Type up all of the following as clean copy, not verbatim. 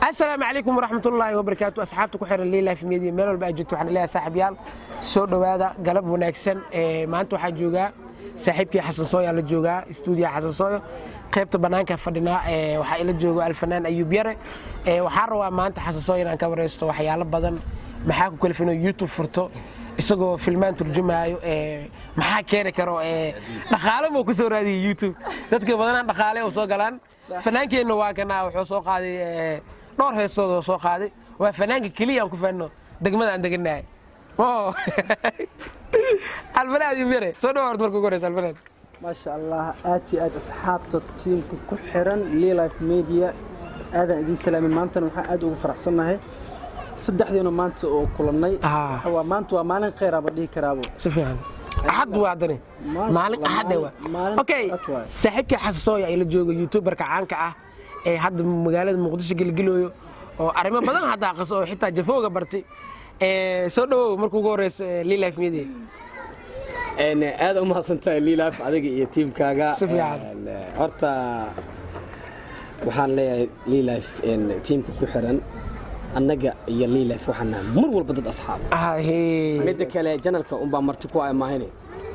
Asalaamu calaykum waraxmatullaahi wabarakaatu. Asxaabta ku xiran Liilife Media meel walba aad joogto, waxaan leeyahay saaxiibyaal, soo dhowaada, galab wanaagsan. Maanta waxaa joogaa saaxiibkii Xasan Sooya la joogaa stuudiyaha Xasan Sooyo, qaybta bannaanka fadhinaa. Waxaa ila jooga alfanaan Ayuub Yare. Waxaan rabaa maanta Xasan Sooyo inaan ka wareysto waxyaalo badan. Maxaa ku kalifin inuu YouTube furto isagoo filmaan turjumaayo? Maxaa keeni karo? Dhaqaale muu ku soo raadiyay YouTube? Dadka badanaa dhaqaale u soo galaan. Fanaankeenna waa kana, wuxuu soo qaaday dhowr heestood oo soo qaaday. Waa fanaanka keliya aan ku faanno degmada aan deganahay. Alfanaan Ayuub Yare, soo dhawaad marka ugu horeysa, alfanaan. Maasha Allah, aad iyo aad asxaabta tiimka ku xiran Liilife Media, aadaan idiin salaamay. Maantana waxaan aad ugu faraxsannahay saddexdiina maanta oo kulannay. Waa maanta, waa maalin kheyr aba dhihi karaabo. Si fiican, Axad waa haddane maalin Axad waa. Okay, saaxiibkii Xasan Sooya ay la jooga, youtuberka caanka ah ee hadda magaalada Muqdisho gelgelooyo oo arrimo badan hadda aqas oo xitaa jafooga bartay. Soo dhawow marka ugu horeysa Liilife Media. Aad u mahadsantahay Liilife, adiga iyo tiimkaaga. Si fiican. Horta waxaan leeyahay Liilife tiimka ku xiran, annaga iyo Liilife waxaan nahay mar walba dad asxaab. Midda kale, channelka unbaa marti ku ah maahane,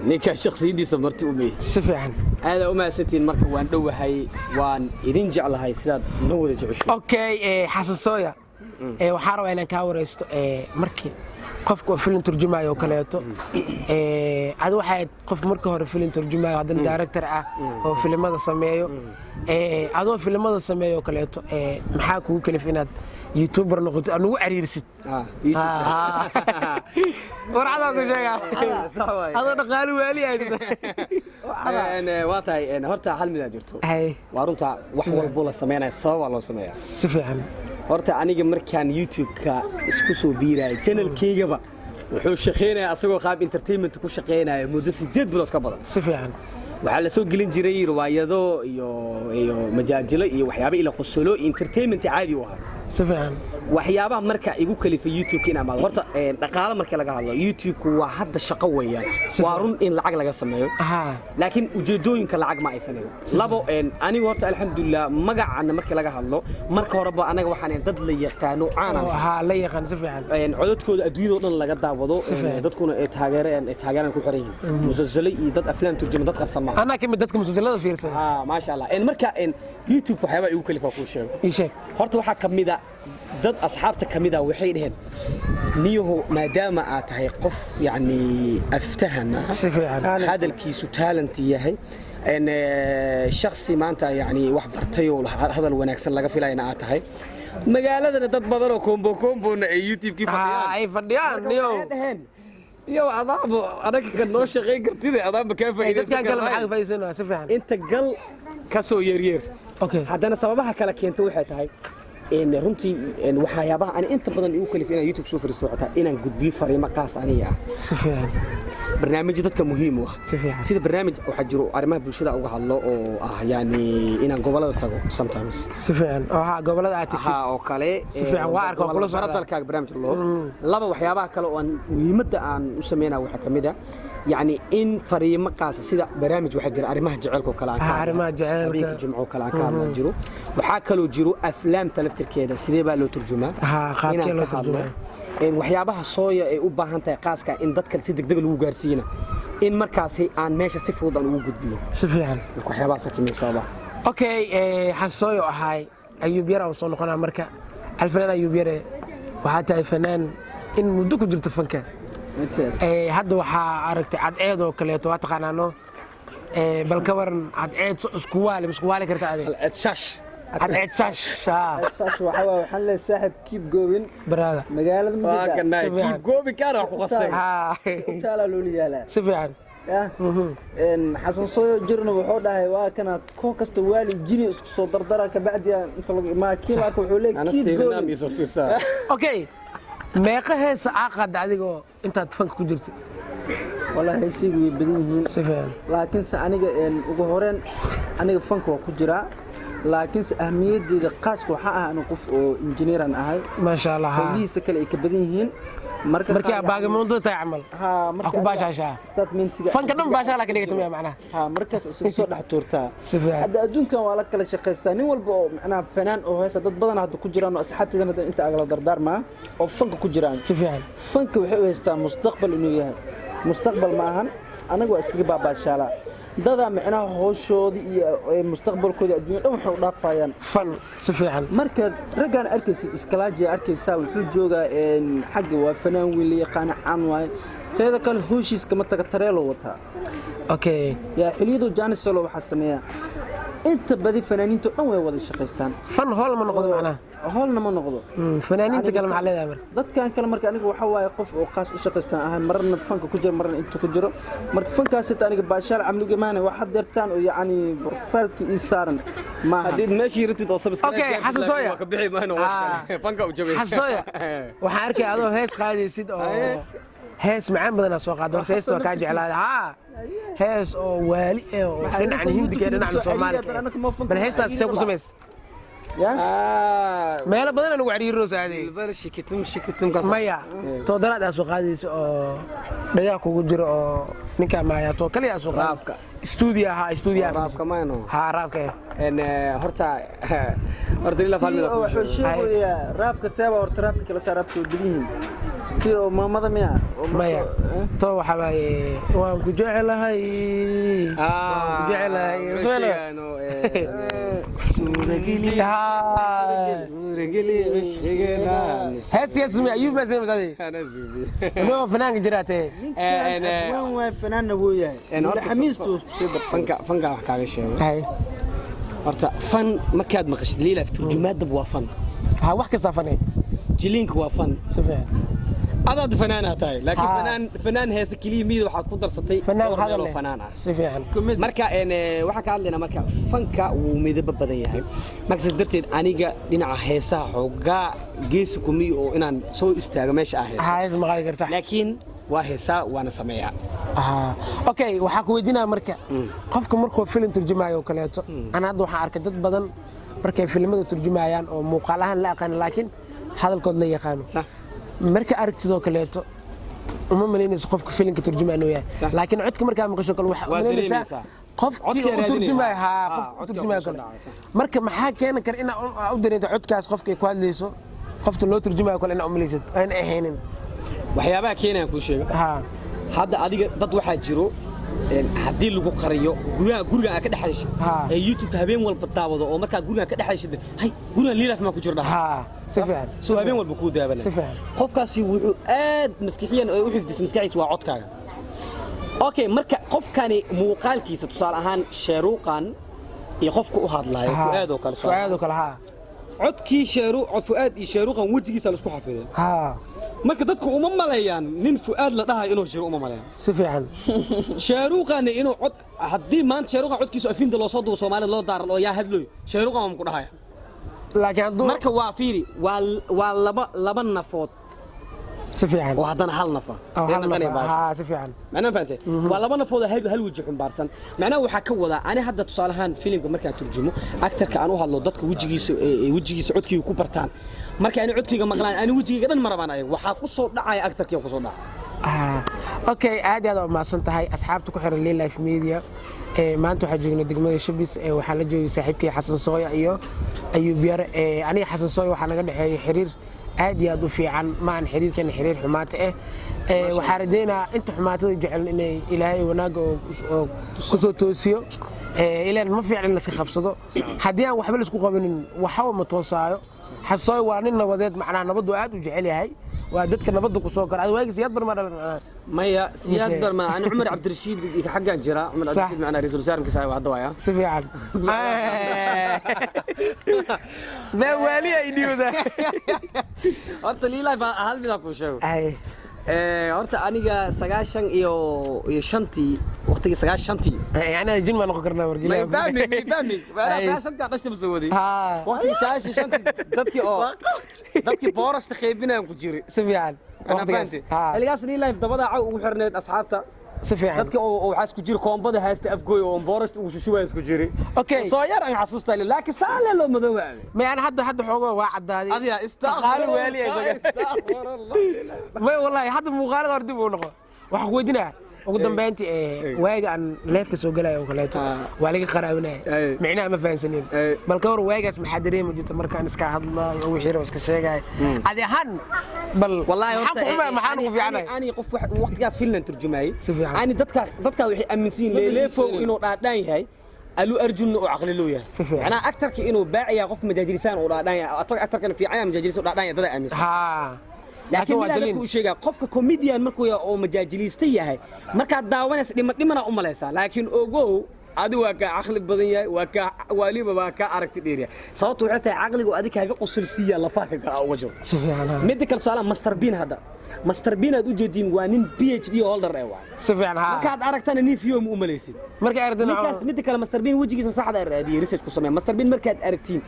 ninka shakhsiyadiisa marti u meeyey. Si fiican. Aada u mahadsantihiin. Marka waan dhowahay, waan idin jeclahay sidaad noo wada jecesho. Okay, Xasan Sooya, waxaan rabaa inaan kaa wareysto markii qofka oo filim turjumaayo oo kaleeto. Adi waxay qof marka hore filim turjumaayo, haddana director ah oo filimada sameeyo. Adoo filimada sameeyo oo kaleeto, maxaa kugu kalif inaad youtuber noqoto aad nagu cariirisid? Warcadaa ku sheegaa adoo dhaqaalo waali ahayd. Waa tahay. Horta hal midaa jirto. Waa runta, wax walbo la sameynaya sababaa loo sameeyaa. Si fiican. Horta aniga markaan YouTube-ka isku soo biirayay, channelkaygaba wuxuu shaqeynaya asagoo qaab entertainment ku shaqeynaya muddo 8 bilood ka badan. Si fiican. Waxaa la soo gelin jiray riwaayado iyo majaajilo iyo waxyaabo ila qosolo, entertainment caadi u ahaa. Si fiican. Waxyaabaha marka igu kalifay YouTube in amaado, horta dhaqaale marka laga hadlo, YouTube-ku waa hadda shaqo weeyaan. Waa run in lacag laga sameeyo, laakiin ujeedooyinka lacag ma aysan helin. Labo, anigu horta alxamdulilah magacana marka laga hadlo, marka horeba anaga waxaan ahayn dad la yaqaano, caanan. Haa, la yaqaan, si fiican. Codadkooda adduunyada oo dhan laga daawado, dadkuna ay taageereen, ay taageeraan ku xiran yihiin musalsalo iyo dad aflaam turjuma, dad qarsan maaha. Anaa kamid dadka musalsalada fiirsan. Haa, maasha Allah. Marka YouTube waxyaabaa igu kalifa kuu sheego. Ii sheeg. Horta waxaa ka mid a dad asxaabta ka mid a waxay dhaheen, niyahow, maadaama aad tahay qof yacni aftahan ah, Si fiican. hadalkiisu talent yahay, shakhsi maanta yacni wax bartay oo hadal wanaagsan laga filayna aad tahay, magaaladana dad badan oo kombo kombona ay YouTube-kii fadhiyaan, ay fadhiyaan niyow. Waxay dhaheen, niyow, adaaba anaga kan noo shaqayn kartide, adaaba kaa faa'iidaysan dadkan kale maxaa ka karnaa. faa'iidaysanaa? Si fiican. Inta gal ka soo yeeryeer. Haddana sababaha kale keenta waxay tahay runtii waxyaabaha ani inta badan igu kalifay inaan YouTube soo fariisto waxay tahay inaan gudbiyo fariimo qaas aniga ah, Si fiican. barnaamijyo dadka muhiim u ah. Si fiican. Sida barnaamij waxaa jiro arrimaha bulshada uga hadlo oo ah yani inaan gobolada tago sometimes. Si fiican, oo haa, gobolada aad tagtid. Ha, oo kale. Si fiican, waa arkaa, waa kula socdaa. Baradalkaaga barnaamij loo laba. Waxyaabaha kale oo aan muhiimadda aan u sameynaya waxaa ka mid ah yacni in fariimo qaasa, sida barnaamij waxaa jira arrimaha jaceylka oo kale aan ka hadlo. Arrimaha jaceylka. Habeenka Jimco oo kale aan ka hadlaa jiro. Waxaa kaloo jiro aflaamta laftirkeeda sidee baa loo turjumaa, Qaabkee inaan loo ka hadlo. turjumaa. Waxyaabaha sooya ay u baahan tahay qaaska in dadka si degdeg lagu gaarsiina, in markaasi aan meesha si fudud aan ugu gudbiyo. Si fiican. Marka waxyaabahaas ka mid sababa. Okay, Xasooyo ahaay Ayuub Yara uu soo noqonaa. Marka alfanaan Ayuub Yare, waxaa tahay fanaan in muddo ku jirta fanka. Hadda waxaa aragtay cadceed oo kaleeto, waa taqaanaano. Bal ka waran cadceed, isku waali isku waali karta ade? Shaash. Cadceed saash. Saas waxaa waaye, waxaan leeyahay saaxib, keep going. Baraada. Magaalada ma waa jirtaa? kanaa. Si fiican. Keep going kaana wax ku qastay. Utaalaa loola yaalaa. Si fiican. Ya Xasan Sooyo jirna wuxuu dhahay waa kana koo kasta waali jini isku soo dardara kabacdi inta lagu imaa kii laaka wuxuu leeyahay keep Anastirinam going. Isoo fiirsaa. Okay, meeqa heesa aa qaada adigoo intaad fanka ku jirtay? Wallahi heesigu way badan yihiin. Si fiican. Laakiinse aniga ugu horeen aniga fanka waa ku jiraa. Laakiinse ahmiyaddeeda qaaska waxaa ah anu qof oo injineeran ahay. Maasha Allah, ha. Howlihiisa kale ay ka badan yihiin marka Markii aad baagamuundada tahay camal. Ha, marka Ha ku baashaashaa. Statementiga Fanka dhan baashaa la ka dhigata miya macnaha? Ha, markaas isugu soo dhex tuurtaa. Si fiican. Hadda adduunkan waa la kala shaqaystaa, nin walba oo macnaha fanaan oo heesa, dad badan hadda ku jiraan oo asxaabteedana hadda inta agala dardaarmaa oo fanka ku jiraan. Si fiican. Fanka waxay u haystaa mustaqbal inuu yahay. Mustaqbal ma ahan, anaga waa iskaga baabaashaalaa. Dadaa micnaha howshoodii iyo mustaqbalkooda adduunya dhan waxay u dhaafayaan fan. Si fiican. Marka raggaan arkaysid, iskalaajiya arkaysaa, wuxuu joogaa xagga, waa fanaan weyn la yaqaana, caan waaye. Teeda kale howshiis kama taga, tareeloo wataa. Yaa xiliyadu jaanisolo waxaa sameeyaa, inta badi fanaaniinta dhan way wada shaqaystaan. Fan hool ma noqdo macnaha? Howlna ma noqdo. Fanaaniinta kale maxaa leedahay marka? Dadkan kale marka aniga waxaa waaye qof oo qaas u shaqaystaan ahay, marna fanka ku jiro, marna inta ku jiro. Marka fankaas xitaa aniga baashaal camliga maahane, wax hadeertaan oo yacni profilka ii saaran maaha. Hadii meeshii rabtid oo subscribe Okay, Xasan Sooya. waa ka bixi mayno wax kale. Fanka u jabay. Xasan Sooya, waxaan arkay adoo hees qaadaysid oo hees macaan badanaa soo qaada. Horta heesta waa kaa jeclaaday. Haa, hees oo waali eh oo Waxaa dhinacan idinka Hindiga iyo YouTube dhinacan soo Soomaaliga celiya, eh. annaka ma fanka Bal heestaas see ku samays? Ya. Meelo badan aan ugu cariiroo saaday. Bar shikitum shikitum kaas. Maya, toodanaad aa soo qaadaysa oo dhagaha kugu jiro oo ninkaa maayaa too kaliya aa soo qaadaysa. Raabka. Stuudiyo, haa, stuudiyo. Raabka mayno. Haa, raabka eh. Horta ila Tii fahmi. oo wuxuu sheegayaa raabka teeba, horta raabka kala saar, raabka way badan yihiin. Tii oo maamada miya oo Maya, too waxaa waaye "waan ku jecelahay, waan ku jecelahay". Haa. Suurageli cishqigeena. Hees hees mi Ayuub baa sameeyay? Ana zubi. No, fanaanka jiraatee. Ninkan abwaan waay, fanaanna wuu yahay, xamiistu sii darsan. Fanka wax kaaga sheego. Hay. Horta fan markaad maqashid liilaf, turjumaadab waa fan. Ha, wax kasta fanay. Jiliinka waa fan. Si fiican. Adaad fanaanaa tahay, laakiin Haa. fanaan heese keliya miida, waxaad ku darsatay fanaan dhowr hadal meeloo leh. Fanaan ah. Si fiican. Marka waxaan ka hadlaynaa, marka fanka wuu midabo badan yahay. Marka sidaas darteed aniga dhinaca heesaha xoogaa geesi kumiy oo inaan soo istaago meesha aan heeso. Ha, hees ma qaadi karta. Laakiin waa heesaa, waana sameeyaa. Ah, okay, waxaa ku weydiinaya marka, qofka markuu filim turjumaayo oo kaleeto, ana hadda waxaan arkay dad badan markay filimada turjumayaan oo muuqaal ahaan la aqaan laakiin hadalkood la yaqaano. Marka aragtidoo kaleeto uma malaynayso qofka filimka turjumaya inuu yahay. Laakiin codka markaa maqasho kale waxaa Waa umalaynaysaa dareemaysaa. qofkii Codkaa u raadinaya. turjumaya. Haa, Haa, qofka u codkaa turjumaya kusoo kale. dhacaya, sax. Marka maxaa keeni kara inaa u dareento codkaas qofka ay ku hadlayso, qofta loo turjumayo kale inaa umalaysad aan ahaynin? Waxyaabaha keenayaan kuu sheega. Haa. Hadda adiga dad waxaa jiro haddii lagu qariyo gudaha guriga aad ka dhex hadashid ee YouTube habeen walba daawado, oo markaa guriga ka dhex hadashid, "Hay, gurigan liilaf maa ku jiro?" dhaha. Haa, si fiican. Soo habeen walba kuu daabanaya. Si fiican. Qofkaasi wuxuu aad maskixiyan oo u xifdisay maskaxdiisa waa codkaaga. Okay, marka qofkani muuqaalkiisa, tusaale ahaan Sheeruuqan iyo qofka u hadlaayo Fu'aad oo kale. Fu'aad oo kale, haa. Codkii Sheeru Fu'aad iyo Sheeruuqan wejigiisa la isku xafiday. Marka dadku uma maleeyaan nin Fu'aad la dhahayo inuu jiro, uma maleeyaan. Si fiican. Sheeruuqan inuu cod, haddii maanta Sheeruuqan codkiisa afinta loo soo duubo, Soomaalida loo daaran oo yaa hadlayo, Sheeruuqan waa ku dhahaya. Laakiin hadduu Marka waa fiiri, waa laba nafood Si fiican. oo haddana hal nafa. Oo hal Ee naqanaya naf. baasha. Haa, si fiican. Macnaha fahantay, waa laba nafood oo hal weji xumbaarsan. Macnaha waxaa ka wadaa, ani hadda tusaale ahaan filimka markaan turjumo, actorka aan u hadlo, dadka wejigiisa wejigiisa codkiyga ku bartaan. Marka ani codkayga maqlaan, ani wejigayga dhan ma rabaan ayaga, waxaa ku soo dhacaya actorkiga ku soo dhaca. Okay, aad iyo aad aa umahadsan tahay. Asxaabta ku xiran Lil Life Media, maanta waxaa joognay degmada Shabis. Waxaa la joogay saaxiibkay Xasan Sooya iyo Ayuub Yare. Aniga Xasan Sooya waxaa naga dhexeeyay xiriir aad iyo aad u fiican. Ma aan xiriirkan xiriir xumaata ah. Waxaa rajaynayaa inta xumaatada jecel inay Ilaahay wanaagga oo kusoo toosiyo. Ilaan ma fiicna in layska qabsado haddii aan waxba laisku qabanin, waxba ma toosaayo. Xasan Sooya waa nin nabadeed, macnaha nabaddu aad u jecel yahay, waa dadka nabadda ku soo kora. Adi waagii Siyaad Barre ma dhalan macnaha? Maya, Siyaad Barma ani Cumar Cabdirashiid xaggaan jira, Cumar Cabdirashiid macnaa ra'iisul wasaarkiisa hadda waaya. Si fiican baa waali ay dhiwda. Horta liilay baa hal mid aan kuu sheego. Ay. Horta aniga 95-tii, waqtigii 95-tii. Yani jin baa noqon karnaa markii. Ma fahmi, ma fahmi. 95-tii dhashta ma soo waday. Waqtigii 95-tii dadkii boorashta qaybinayaan ku jiray. Si fiican. Ana waqtigaas. fahanti xilligaas Liilife dabada caw ugu xirneed asxaabta. Si fiican. Dadka oo waxaa isku jira koombada haysta Afgooy oo boorashta ugu shushubaya isku jiri. Soo yar aan xasuustaa, laakiin saale loo madoobaabay. May, ana hadda xoogo waa caddaaday. Adiga. Qaali waali isaga. May, wallahi hadda muuqaalada hor dib uu noqo. Waxaan ku weydiinaya ugu dambeyntii, waaga aan live-ka soo galaya oo kaleeto waa laga qaraabinaya, micnaha ma fahansanin. Bal ka war waagaas, maxaa dareemi jirta markaan iska hadlayo oo wixii iska sheegaya adi ahaan? Bal والله maxaan ku xumaa, maxaan ugu fiicnay? Ani qof waqtigaas Finland turjumayay. Si fiican. Ani dadka waxay aaminsan yihiin Leelefow inuu dhaadhaan yahay, Alu Arjunna uu caqli loo yahay. Si fiican. Macnaha actorka inuu baaciya qof majaajilisaan uu dhaadhaan yahay, actorkana fiican yahay, majaajilisan uu dhaadhaan yahay, dada aaminsan. Laakiin waa midaa jaliin. Dadku u sheegaa qofka comedian markuu yahay oo majaajiliista yahay, markaad daawanaysa dhima dhimana u malaysaa, laakiin ogow, adi waa kaa caqli badan yahay, waa kaa waliba waa kaa aragti dheer yahay. Sababtu waxay tahay caqligu adi kaaga qusul siiya lafaha ka gala uga jiro. Si fiican, ha. Midda kale, tusaalaha Master Bean, hadda Master Bean aad u jeediin waa nin PhD holder eh waay. Si fiican, ha. Markaad aragtana nin fiyo ma u malaysid. Marka ardana Ninkaas, midda kale, Master Bean wejigiisa saxda ah raadiyay, research ku sameeya. Master Bean markaad aragtiin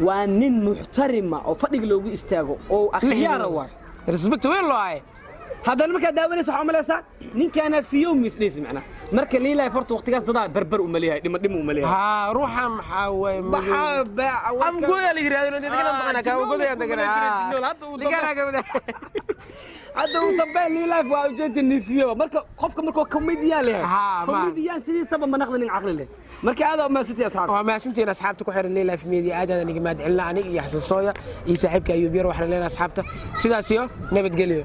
waa nin muxtarima oo fadhiga loogu istaago oo akhyaara waay. Respect weyn loo hay. Haddana markaad daawanaysa waxaa umalaysaa ninkaana fiyo misdhaysi macnaha. Marka liilahay horta waqtigaas dadaa barbar u maleeyahay, dhima dhima u maleeyahay. Ha, ruuxa maxaa waay? Maxaa baaca? Am goya la yiraahdo dadka taqana ka goya tagana. Hadda uu hadda uu dambe liilahay waa ujeeda nin fiyo. Marka qofka markuu comedian leeyahay, comedian sidiisaba ma naqda nin caqli leh. Marka aad u mahadsantihi, asxaabta. Waa mahadsantihiin, asxaabta ku xiran Life Media. Aad aad aniga mahad celina, aniga iyo Xasan Sooya iyo saaxiibka Ayuub Yar. Waxaan leenahay asxaabta sidaas iyo nabadgelyo.